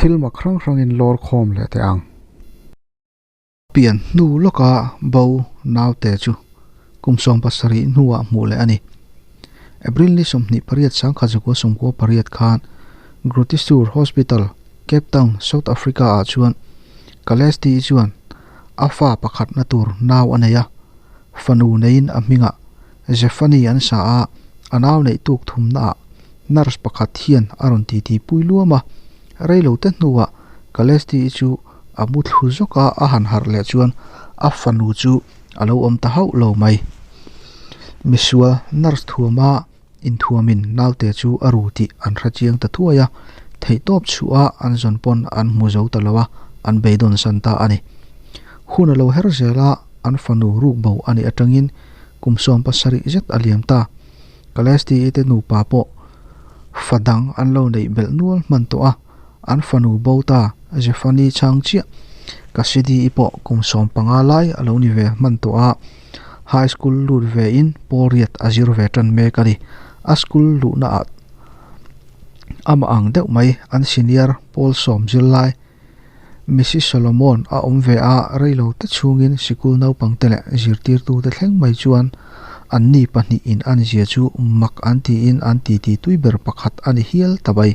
Thil mak hrang hrangin lawr khawm leh teh ang. Pian hnu lawka bo naute chu kum 70 hnuah hmuh leh a ni. April ni 28 1998 khan Groote Schuur Hospital, Cape Town, South Africa ah chuan Kalesti chuan a fa pakhatna tur nau a nei a, fanu neiin a hmingah Zephany an sa a, a nau neih tuk thumnaah nurse pakhat hian a rawn titi pui luam a, reilote hnuah Kalesti chu a mu thlu zawk a, a han harh leh chuan a fanu chu a lo awm ta hauh lo mai. Misual nurse thuama inthuamin naute chu a ru tih an hre chiang ta thuai a, theihtawp chhuah a an zawn pawn an hmu zo ta lo a, an beidawn san ta a ni. Hun a lo her zel a, an fanu ruk bo a nih atangin kum 70 zet a liam ta. Kalesti te nupa pawh fa dang an lo neih belh nual hman tawh a, an fanu bo ta Zephany chhang chiah Cassidy-i pawh kum 15 lai a lo ni ve hman tawh a, high school lut ve in pawl riat a zir ve tan mek a ni. A school luhna ah amah ang deuh mai an senior pawl 10 zirlai Mrs Solomon a awm ve a, reilo te chhungin sikul naupang te leh zirtirtu te thleng mai chuan an ni pahnih in an zia chu mak an tiin an titi tui ber pakhat a ni hial ta mai.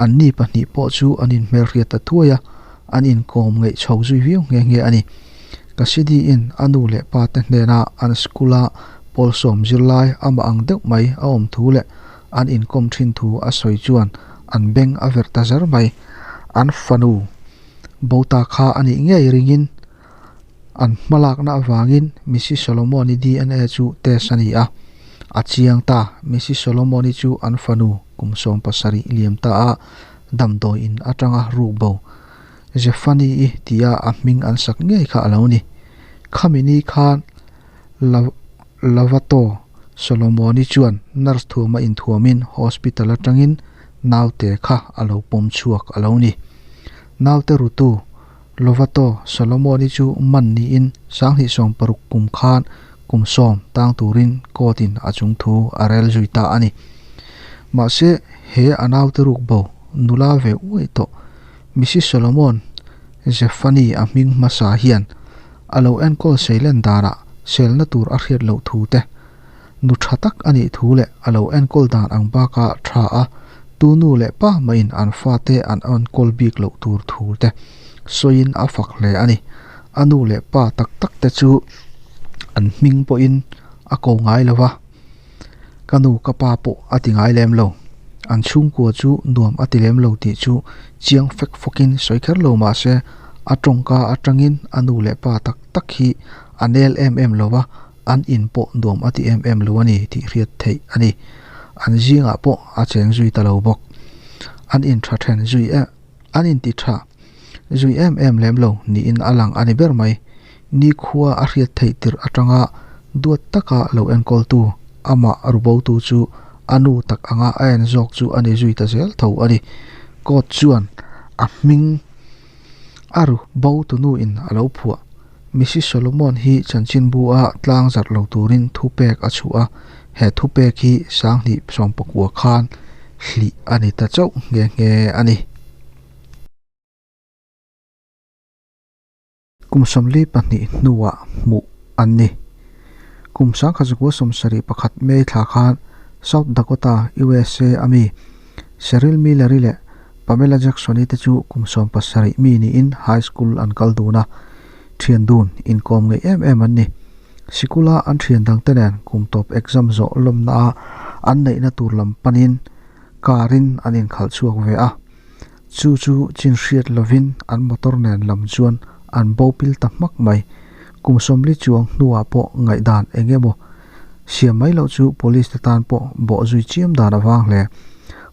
An ni pahnih pawh chu an inhmelhriat ta thuai a, an inkawm ngeih chho zui viau nghe nghe a ni. Cassidy in a nu leh pa te hnena an school a pawl 10 zirlai amah ang deuh mai a awm thu leh an inkawm thin thu a sawi chuan an beng a verh ta zar mai. An fanu bo ta kha a nih ngei ringin an hmalakna avangin Mrs Solomon-i DNA chu test a ni a, a chiang ta. Mrs Solomon-i chu an fanu kum 70 liam ta a damdawi in atanga ruk bo Zephany-i tia a hming an sak ngei kha a lo ni. Khamini khan Lovato Solomon-i chuan nurse thuama inthuamin hospital atangin naute kha a lo pawm chhuak a lo ni. Naute rutu Lovato Solomon-i chu man niin 2016 kum khan kum 10 tang turin court in a chung thu a rel zui ta a ni. Mahse he a naute ruk bo nula ve uai tawh Mrs Solomon Zephany a hming hmasa hian a lo enkawl seilen danah selna tur a hriat loh thu te nu tha tak a nih thu leh a lo enkawl dan ang baka tha a tu nu leh pa maiin an fa te an enkawl bik loh tur thu te sawiin a fak hle a ni. A nu leh pa tak tak te chu an hming pawhin a ko ngai lo va, ka nu ka pa pawh a ti ngai lem lo. An chhungkua chu nuam a ti lem lo tih chu chiang fek fawkin sawi kher lo mah se a tawngka atangin a nu leh pa tak tak hi a nel em em lo va, an in pawh nuam a ti em em lo a ni tih hriat theih a ni. An zingah pawh a cheng zui ta lo bawk. An in tha then zui em an in ti tha zui em em lem lo niin a lang a ni ber mai. Ni khua a hriat theih tirh atanga duat taka lo enkawl tu amah rubo tu chu a nu tak anga a en zawk chu a ni zui ta zel tho a ni. Court chuan a hming a ru bo tu nu in a lo phuah. Mrs Solomon hi chanchin bu a tlang zarh lo turin thu pek a chhuah a, he thu pek hi 2019 khan hlih a ni ta chauh nghe nghe a ni. Kum 42 hnuah hmuh an ni. Kum 1971 May thla khan South Dakota, USA ami Cheryl Miller-i leh Pamela Jackson-i te chu kum 70 mi niin high school an kal dun a, thian dun inkawm ngei em em an ni. Sikula an thian dang te nen kum tawp exam zawh lawmna a an neihna tur lam panin car-in an inkhalh chhuak ve a. Chu chu chin hriat lovin an motor nen lam chuan an bo pil ta hmak mai. Kum 40 chuang hnuah pawh ngaihdan engemaw siam mai loh chu police te tan pawh bawh zui chiam dan awang hle.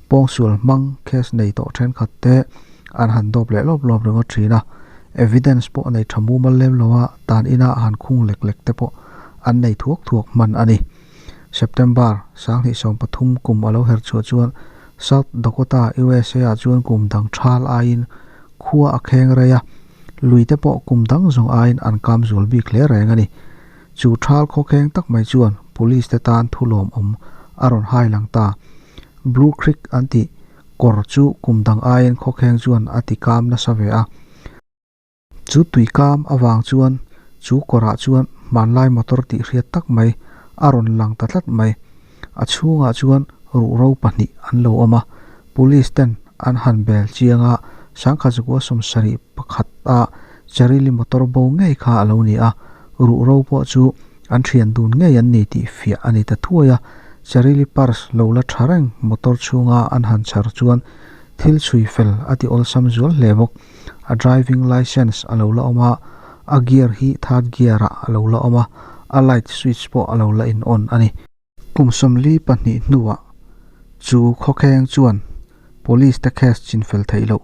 Pawngsual hmang case nei tawh thenkhat te an han dawp leh lawp lawp ringawt thin a, evidence pawh nei tha mumal lem lo a tan ina han khung lek lek te pawh an nei thuak thuak hman a ni. September 2023 kum a lo her chhuah chuan South Dakota, USA ah chuan kum dang thal aiin khua a kheng rei a, lui te pawh kum dang zawng aiin an kam zual bik hle reng a ni. Chu thal khaw kheng tak mai chuan police te tan thu lawm awm a rawn hai lang ta. Blue Creek an ti. Kawr chu kum dang aiin khawkheng chuan a ti kam nasa ve a. Chu tui kam avang chuan chu kawrah chuan hmanlai motor tih hriat tak mai a rawn lang ta tlat mai. A chhungah chuan ruhro pahnih an lo awm a, police ten an han bel chiang a, Sangkhazukua sawmsarih pakhat a Cherili motor bo ngei kha a lo ni a, ruhro pawh chu an thian dun ngei an ni tih fiah a ni ta thuai a, Cherili purse lo la tha reng motor chhunga an han chhar chuan thil chhui fel a ti awlsam zual hle bawk. A driving licence a lo la awm a, a gear hi third gear ah a lo la awm a, a light switch pawh a lo la in on a ni. Kum 42 hnuah chu khawkheng chuan police te case chinfel theih loh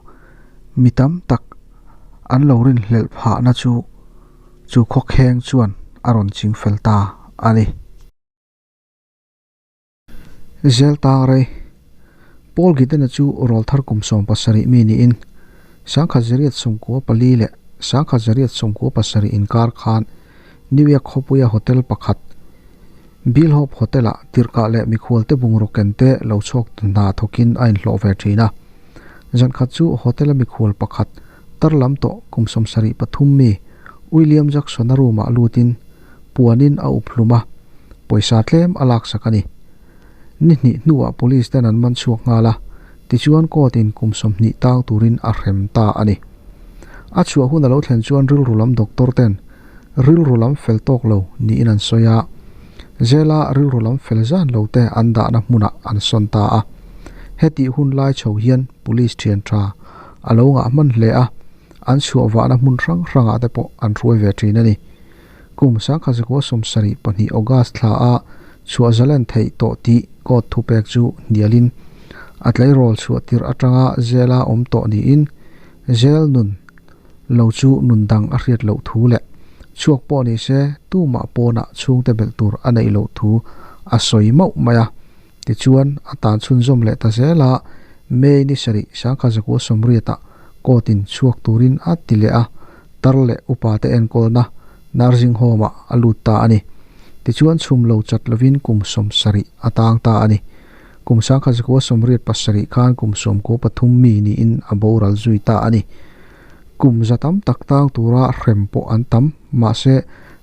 mi tam tak an lo rinhlelh phahna chu chu khawkheng chuan a rawn chingfel ta a ni. Zel tang rei. Paul Giddena chu rawl thar kum 17 mi niin 1994 leh 1997 inkar khan New York khawpuia hotel pakhat Bill Hope Hotel-ah tirhkah leh mikhualte bungraw kente lo chhuak hna thawkin a inhlawh ve thin a. Zankhat chu hotel-a mikhual pakhat tar lam tawh kum 73 mi William Jackson-a room-ah lutin puanin a up hlum a, pawisa tlem a laksak a ni. Ni hnih hnuah police ten an man chhuak nghal a, tichuan court in kum 20 tang turin a hrem ta a ni. A chhuah hun a lo thlen chuan rilru lam doctor ten rilru lam fel tawk lo niin an sawi a, zela rilru lam fel zan lo te an dahna hmunah an sawn ta a. Hetih hun lai chho hian police thian tha a lo ngah hman hle a, an chhuah vahna hmun hrang hrangah te pawh an hruai ve thin a ni. Kum 1972 August thla a chhuah zalen theih tawh tih court thupek chu hnialin a tleirawl chhuah tirh atanga zela awm tawh niin zel nun lo chu nun dang a hriat loh thu leh chhuak pawh ni se tumah pawnah chhungte belh tur a neih loh thu a sawi mauh mai a. Tichuan a tan chhunzawm leh ta zela May ni sarih 1980 ah court in chhuak turin a ti leh a, tar leh upa te enkawlna nursing home ah a lut ta a ni. Tichuan chhum lo chat lovin kum 70 a tang ta a ni. Kum 1987 khan kum 13 mi niin a boral zui ta a ni. Kum za tam tak tang tura hrem pawh an tam, mahse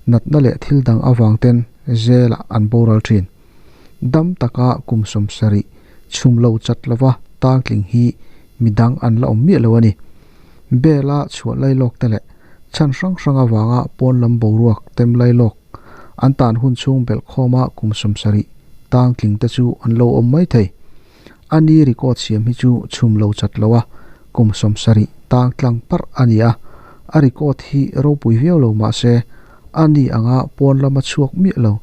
natna leh thil dang awang ten zelah an boral thin. Dam taka kum 70 chhum lo chat lova tang tling hi midang an la awm miah lo a ni. Bela chhuah lailawk te leh chan hrang hrang awanga pawn lam boruak tem lailawk an tan hun chhung belh khawma kum 70 tang tling te chu an lo awm mai thei. Ani record siam hi chu chhum lo chat lo a kum 70 tang tlang par ani a. A record hi ropui viau lo ma se ani anga pawn lama chhuak miah lo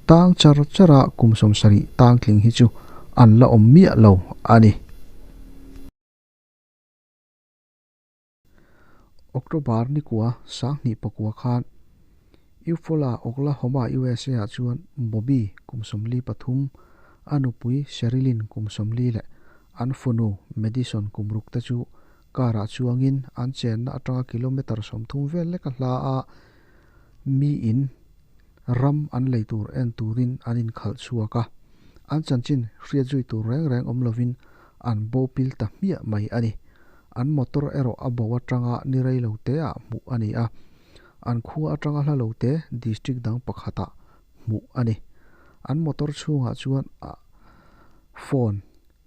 tang char chara kum 70 tang tling hi chu an la awm miah lo ani. October ni kwa sang ni pakwa khan Eufaula Oklahoma USA ah chuan Bobby kum 43 anupui Sherilyn kum 40 leh an funu Madison kum ruk te chu kara chuangin an chenna atanga kilometer 30 vel leka hla a mi in ram an lei tur en turin an in khalh chhuak a. An chanchin hriat zui tur reng reng awm lovin an bo pil ta hmiah mai ani. An motor erawh a bo atanga ni rei lo te ah hmuh ani a. An khua atanga hla lo te district dang pakhatah hmuh ani. An motor chhungah chuan a phone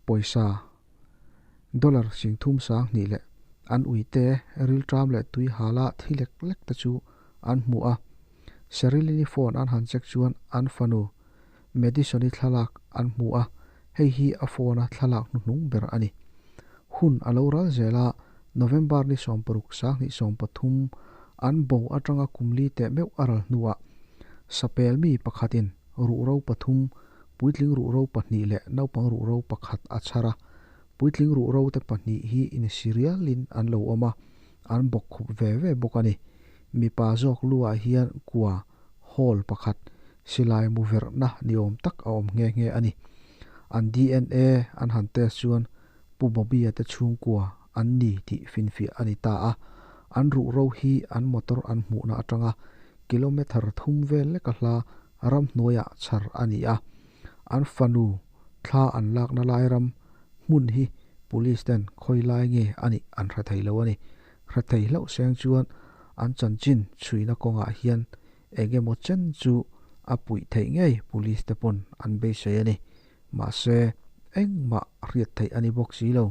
pawisa dollar singthum sang hnih leh an uite riltram leh tui hala thi lek lek te chu an hmu a. Sherilyn phone an han check chuan an fanu Madison-i thlalak an hmu a, hei hi a phone a thlalak hnuhnung ber ani. Hun a lo ral zela November ni 16 2013 an bo atanga kumli te meuh a ral hnuah sapel mi pakhatin ruhro pathum puitling ruhro pahnih leh naupang ruhro pakhat a chhara puitling ruhro te pahnih hi in sirialin an lo awm a, an bawk khup ve ve bawk ani. Mipa zawk luah hian kua hall pakhat silai mu verhna ni awm tak a awm nghe nghe ani. An DNA an han test chuan Pu Bobby-a te chhungkua an ni tih finfiah ani ta a. An ruhro hi an motor an hmuhna atanga kilometer 3 vel leka hla ram hnuaiah chhar ani a. An fanu thla an lakna lai ram hmun hi Police ten khawi lai nge a nih an hre thei lo a ni. Hre thei hlauh seng chuan an chanchin chhuina kawngah hian eng emaw chen chu a puih theih ngei Police te pawn an beisei a ni. Mahse, engmah hriat theih a ni bawk si lo.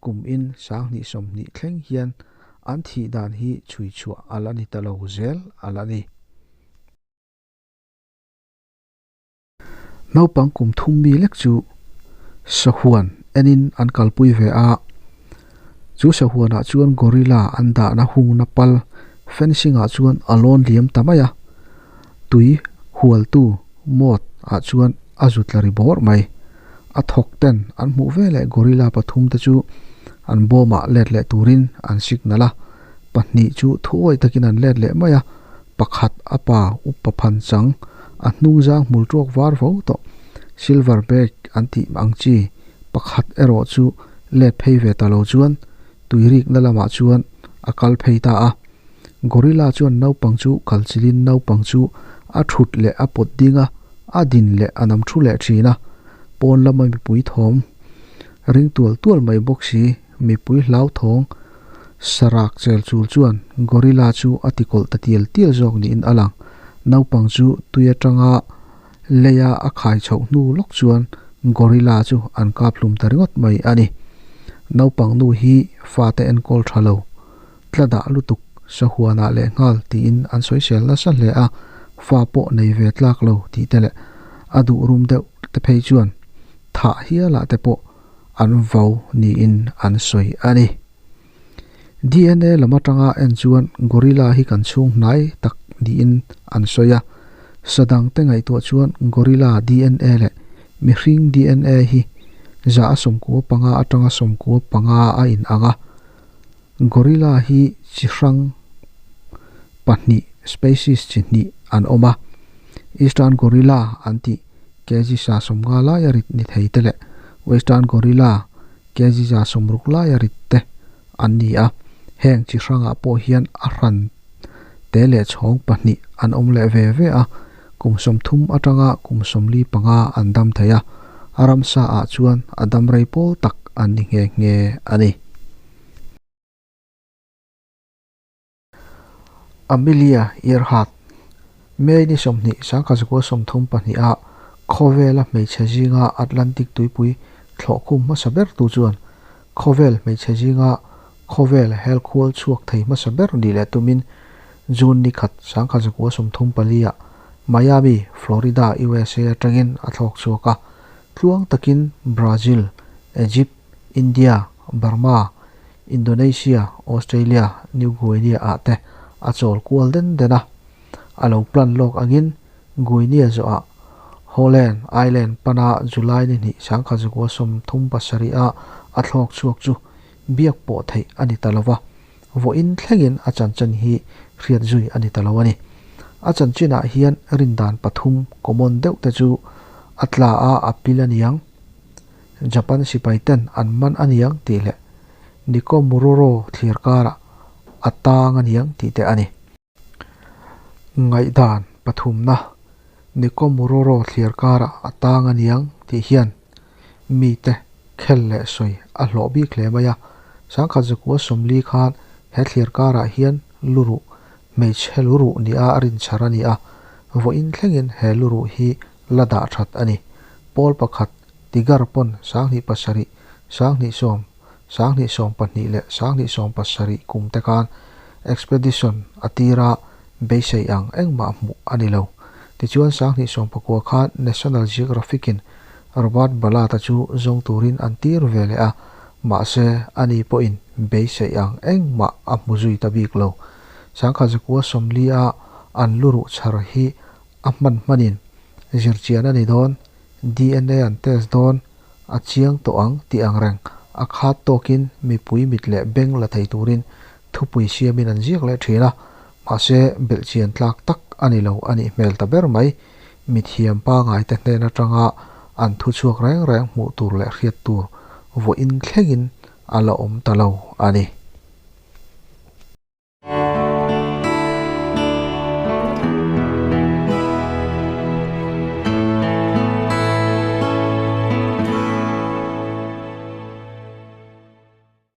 Kum in 2020 thleng hian an thih dan hi chhui chhuah a la ni ta lo zel a la ni. Naupang kum thum mi lek chu sahuan enin an kalpui ve a, chu sahuanah chuan gorilla an dahna hungna pal fencing ah chuan a lawn liam ta mai a, tui hualtu moat ah chuan a zut la ri bawr mai. A thawk ten an hmuh veleh gorilla pathum te chu an bawmah let leh turin an signal a, pahnih chu thuawih takin an let leh mai a, pakhat a pa upa phan chang a hnung zang hmul tuak var vo tawh silver back an tih ang chi pakhat erawh chu let phei ve ta lo chuan tui rikna lamah chuan a kal phei ta a. Gorilla chuan naupang chu kal chilin naupang chu a thut leh a pawt ding a, a din leh a nam thu leh thin a. Pawn lama mipui thawm ring tual tual mai bawk si, mipui hlauthawng sarak chel chul chuan gorilla chu a ti kawlh ta tial tial zawk niin a lang. Naupang chu tui atanga leia a khai chhoh hnu lawk chuan gorilla chu an kap hlum ta ringawt mai a ni. Naupang nu hi fate enkawl tha lo, tla dah lutuk sahuanah leh nghal tiin an sawisel nasa hle a, fa pawh nei ve tlak lo tih te leh a duh rum deuh te phei chuan thah hialah te pawh an vau niin an sawi a ni. DNA lam atanga en chuan gorilla hi kan chhung hnai tak niin an sawi a, sadang te ngaihtuah chuan gorilla DNA leh mihring DNA hi 195 atanga 95 a inang a, gorilla hi chi hrang pahnih species chi hnih an awm a, Eastern gorilla an tih kg 150 laia rit ni thei te leh Western gorilla kg 60 laia rit te an ni a, heng chi hrangah pawh hian a hran te leh chhawng pahnih an awm leh ve ve a, kum 30 atanga kum 45 an dam thei a, a ramsa ah chuan a dam rei pawl tak an ni nghe nghe a ni. Amelia Earhart, May ni 20, 1932 ah khawvela hmeichhe zinga Atlantic tuipui thlawhkhum hmasa ber tu chuan khawvel hmeichhe zinga khawvel helkhual chhuak thei hmasa ber ni leh tumin June ni khat 1934 ah Miami, Florida, USA atangin a thlawk chhuak a, tluang takin Brazil, Egypt, India, Burma, Indonesia, Australia, New Guinea ah te a chawl kual den den a. A lo plan lawk angin Guinea zawhah Holland Island pana July ni hnih 1937 ah a thlawk chhuak chu biak pawh theih a ni ta lova, vawiin thlengin a chanchin hi hriat zui a ni ta lo a ni. A chanchinah hian rindan pathum common deuh te chu a tla a a pil a niang, Japan sipai ten an man a niang tih leh Nikomuroro thlir karah a tang a niang tih te a ni. Ngaihdan pathumna Nikomuroro thlir karah a tang a niang tih hian mite khel leh sawi a hlawh bik hle mai a. 1940 khan he thlir karah hian luruh hmeichhe luruh nia a rinchhar a ni a, vawiin thlengin he luruh hi la dah that a ni. Pawl pakhat Tigar pawn 2007, 2010, 2012 leh 2017 kum te khan expedition a tira beisei ang engmah hmuh a ni lo. Tichuan 2019 khan National Geographic in Robert Ballard-a chu zawng turin an tir ve leh a, mahse ani pawhin beisei ang engmah a hmu zui ta bik lo. 1940 a an luruh chhar hi a hman hmanin zirchian a ni dawn, DNA an test dawn, a chiang tawh ang tih ang reng a khat tawkin mipui mit leh beng la thei turin thupui siamin an ziak leh thin a, mahse belhchian tlak tak a ni lo a nih hmel ta ber mai. Mithiam pangai te hnen atanga an thu chhuak reng reng hmuh tur leh hriat tur vawiin thlengin a la awm ta lo a ni.